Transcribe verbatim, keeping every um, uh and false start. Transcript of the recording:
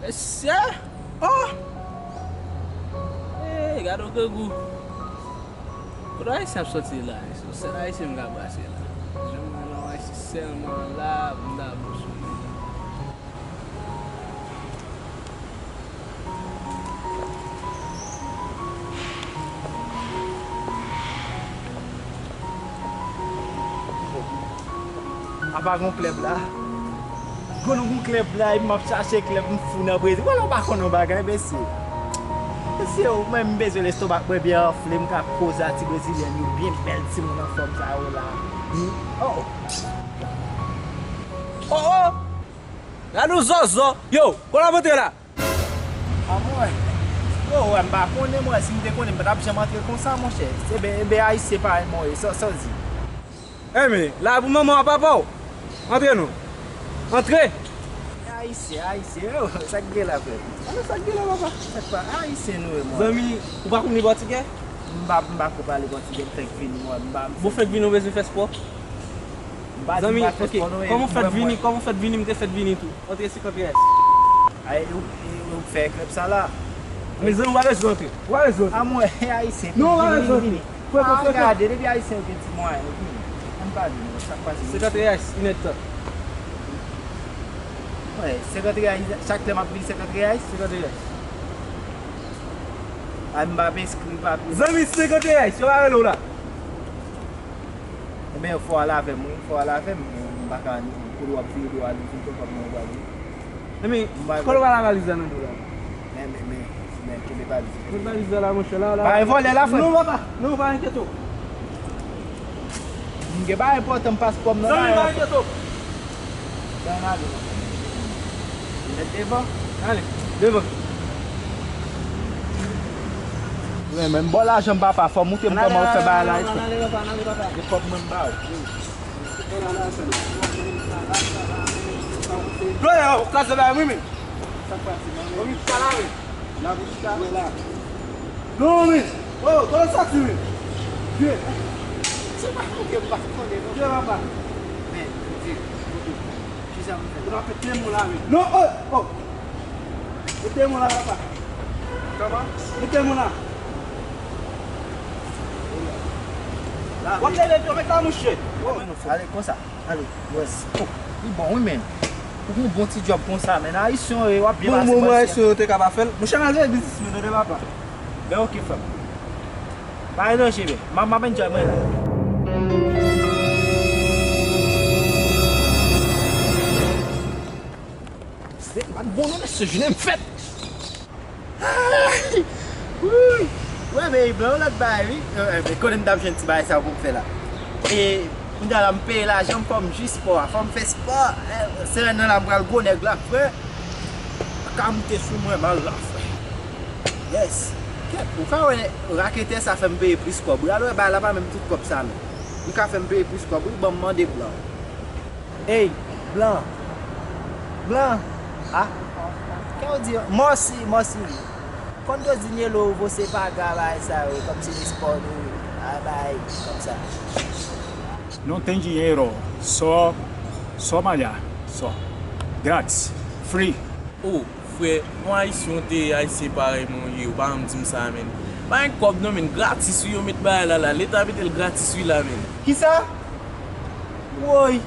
Mesye! Oh! Hey, gade yon grangou. Kote ayisyen ap soti la? Se sèl ayisyen m ka brase la. Jan m wè la, se sèlman la pou m ta bon sou li. Apa gon klèb la? Gon gon klèb la, epi m ap chache klèb, m fou nan Brezil. Wè lè w pa konn yon bagay, mesye. Mesye, ou menm m bezwen lestomak mwen byen anfle, m ka koze a ti brezilyèn yo byen bèl timoun anfòm sa yo la. Hmm? Oh! Oh, oh! Gade yon zòzò! Yo, kote w ap antre la? A mwen. Yo, wè, m pa konnen, mwen, si m te konnen, m pa t ap janm antre konsa, monchè. Se ben, ben, ayisyen parèy mwen ye, sa, sa w di. Enben, la pou manman w ak papa w. Antre non. Antre. Ayisyen, ayisyen, yo, sa k gen la, frè? Alò, sa k gen la, papa? Sa k pa, ayisyen nou ye, mwen. Zanmi, ou pa konn li pòtigè? M pa, m pa ko pale pòtigè, m fèk vini, mwen, m pa, m Bon, fèk vini, ou bezwen fè spò? M pa di Zanmi, m pa fè ok, spò, non, e kòman w fèt mwen, vini, mwen. Kòman w fèt vini, m te fèt vini tou. Antre senkant reyès. Ay, ou, ou, ou fè klèb sa la. Men zanmi, ou pa bezwen antre. Ou pa bezwen antre. A mwen, e ayisyen. Non, ou pa vini, bezwen antre. Vini. Frè, ah, frè, frè. Gade, depi ayisyen yo gen ti mwayen, yo vini. Ann pale, non, sa k pase? Senkant reyès, inèdtan. Wè, senkant reyès, chak lè m ap vini, senkant reyès? Senkant reyès. Ay, m p ap enskri papye. Zanmi, senkant reyès, yo pa rele w la. Ebyen, fò w al avè m, wi, fò w al avè m. M pa ka, kote w ap vire do a, li vin konprann mwen, w al vire. Ebyen, kote w al a valiz la nan do la? Men, men, men, men, kenbe valiz. Kenbe valiz la, la, monchè, la, la. Bay vòlè la, frè. Non, papa, non, pa enkyete w. M gen bagay enpòtan, m paspò m nan. Non, men pa enkyete w. Ban m ale. Mèt devan. Ale, devan. Wi, men m ba w lajan m, papa, fò w montre m kòman w fè bagay la, frè. Ann ale, papa, ann ale, papa. Gen kòb mwen m ba w. Blòyè, w kraze bagay mwen, men. Sa k pase, man? Mwen, m pa la, men. La pou chita. Wè la. Non, men. Oh, gade sa ki men. Vye. Se pa pou ke m pa konnen, non. Vye papa. Men, Bondye, Bondye. Kisa m fè? Ou pa fè tèm ou la, men. Non, oh, oh. Mete mwen la, papa. Kòman? Mete mwen la. W ap leve pye w, met la, mouche. Oh. Ale, konsa. Ale, yes. Oh, li bon, wi, men. Ou gon bon ti djòb konsa, men. Ayisyen yo, w ap byen pase. Bon, bon, ayisyen yo te ka pa fè l. Mouche, malgre biznismen, tande, papa. Ben, ok, frè m. Pa gen danje, men. M ap, m ap enjoy mwen la. Se pa t bon non, mesye, jounen m fèt. Ay! Wouy! Wè, men, blan, yon lòt bagay, wi. Eh, eh, men, konnen m t ap jwenn ti bagay sa pou m fè la. E, kounye a la, m peye lajan, m fò m jwi spò a. Fò m fè spò. Eh, se lè nan la, m pral gwo nèg la, frè. Ka moute sou mwen, m al la, frè. Yes. Kèt, ou ka wè, raketè sa fè m peye plis kòb. Wi, alò, bagay la pa menm tout kòb sa, men. Li ka fè m peye plis kòb, wi, ban m mande blan. Ey, blan. Blan. Ah. Kè w di? Mòsi, mòsi. Konn yo di nyelo, vo se paga, bagay sa yo, kòmsi li spò nou, a bagay, kòmsa. Não tem dinheiro, só, só malhar, só. Grátis, free. Oh, frè, yon ayisyen w te ye, ayisyen parèy mwen w ye, ou pa janm di m sa, menn. Pa gen kòb non, menn, gratis wi yo met bagay la la, leta mete l gratis wi la, menn. Kisa? Woy!